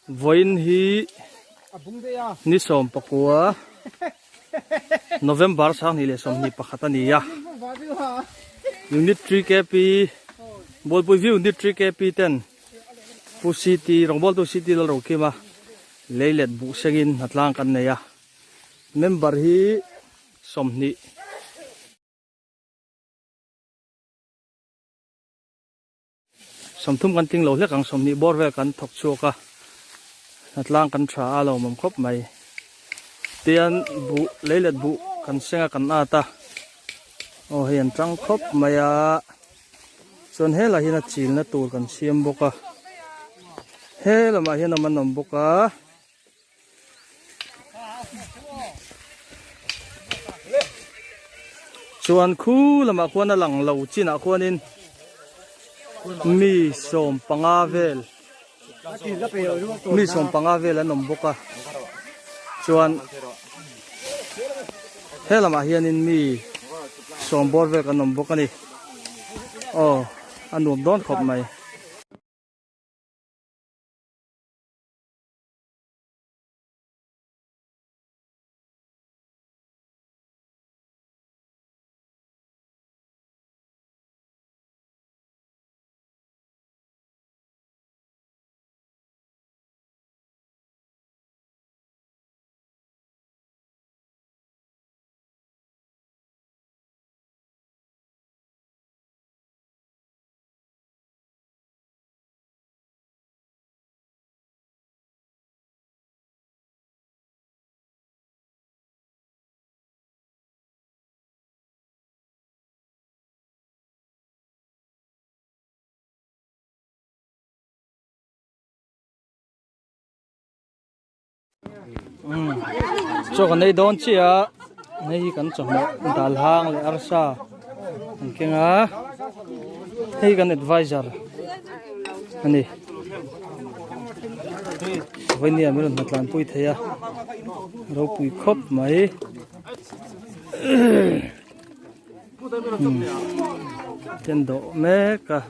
Vawiin hi ni 19 November 2021 a ni a. Unit 3 KP Bualpui View Unit 3 KP ten Pu CT rawngbawltu CT Lalrokima leilet buh sengin hnatlang kan nei a. Member hi 20. 30 kan tling lo hlek ang 20 bawr vel kan thawk chhuak a hnatlang kan tha a lawmawm khawp mai tian buh leilet buh kan seng a kan at a aw hei an tang khawp mai a chuan helaiah hian a chilna tur kan siam bawk a he lamah hian awm an awm bawk a. Chuan khu lamah khuan a lang lo chinah khuanin mi 15 vel mi 15 vel an awm bawk a chuan he lamah hianin mi 10 bawr vel kan awm bawk a ni aw a nuam dawn khawp mai. Chaw kan ei dawn chiah a hei hi kan chawhmeh dal hang leh arsa an keng a hei kan advisor a ni vawinia min rawn hnatlan pui thei a ropui khawp mai ten dawh mek a.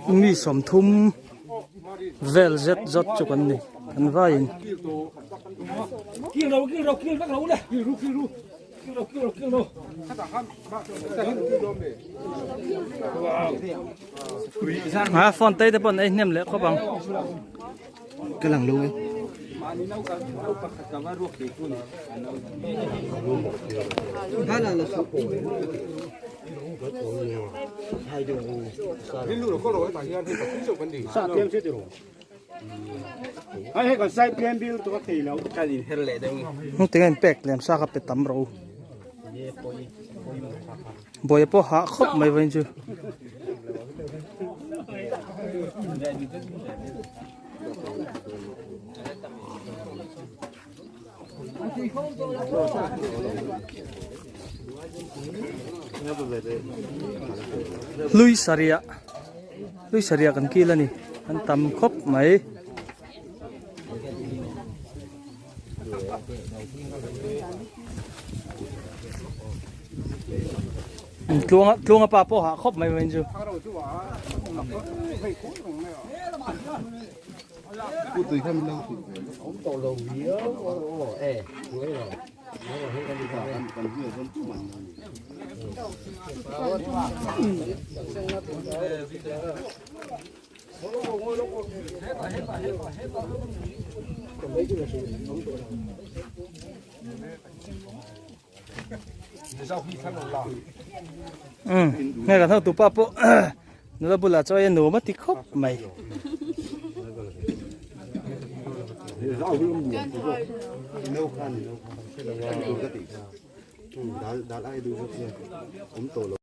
Mi 30 vel zet zawt chu kan ni kan vaiin. A phone te te pawh an ei hnem leh khawp ang. Ka lang lo e. Hnungteng a inpek lem sa kha pe tam rawh u. Bawiha pawh hah khawp mai vawiin chu. Hlui sarih hlui sarih kan kil a ni an tam khawp mai. Tluanga tluanga pa pawh hah khawp mai vawiin chu. Nghe kan hotu pa pawh nula bulah chuan a nuam a ti khawp mai. Dal dal ai du awm tawh lo.